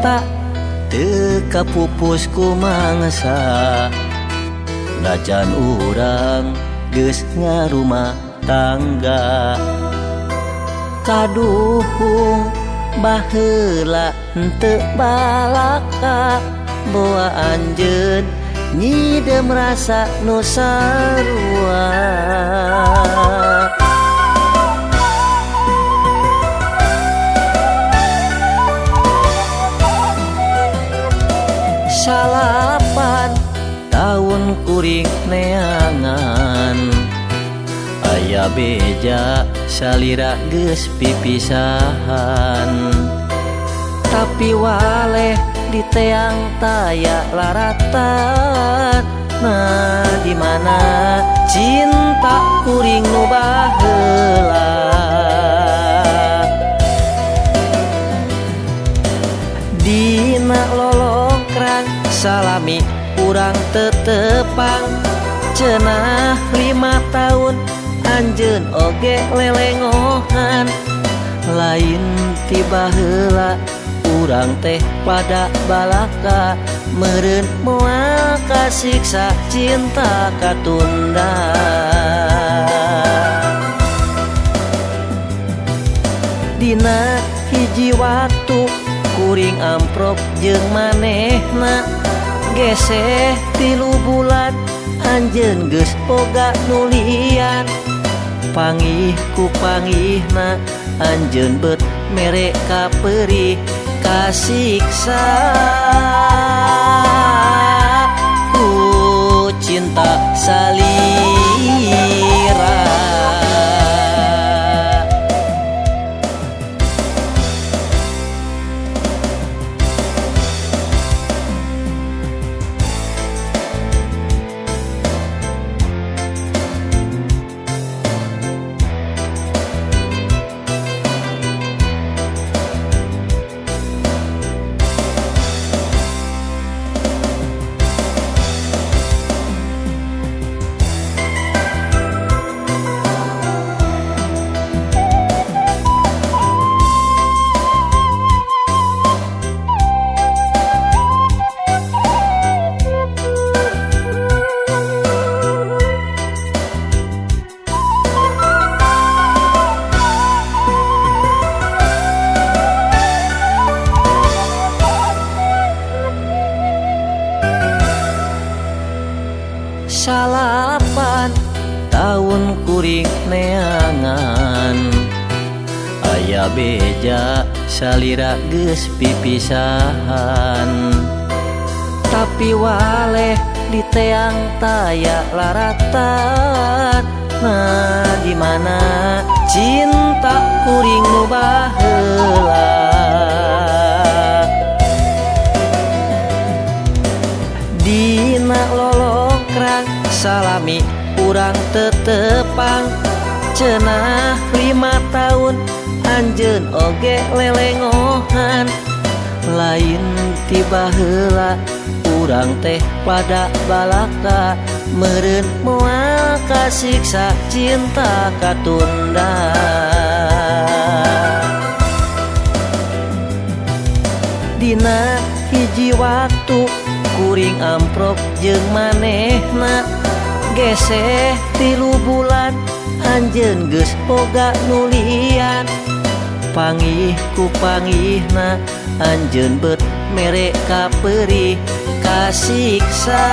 Cinta teu kapupus ku mangsa, najan urang geus ngarumah tangga. Kaduhung baheula henteu balaka, boa anjeun nyidem rasa nu sarua. Salapan tahun kuring neangan, aya beja salira geus pipisahan. Tapi waleh di teang taya laratan, nah di mana cinta kuring nu baheula. Dina lolongkrang salami urang tetepang, cenah 5 tahun anjeun oge lelengohan. Lain ti baheula urang teh pada balaka, meureun moal kasiksa cinta katunda. Dina hiji waktu kuring amprok jeung manehna, geseh 3 bulan anjeun geus boga nulian. Pangih ku pangihna anjeun bet mere kaperih kasiksa ku cinta salira. Salapan tahun kuring neangan, aya beja salira geus pipisahan. Tapi waleh di teang taya laratan, nah di mana cinta kuring nu baheula. Dina lolongkrang salami urang tetepang, cenah 5 tahun anjeun oge lelengohan. Lain ti baheula urang teh pada balaka, meureun moal kasiksa cinta katunda. Dina hiji waktu kuring amprok jeung manehna, geseh 3 bulan anjeun geus boga nulian. Pangih ku pangihna anjeun bet mere kaperih kasiksa.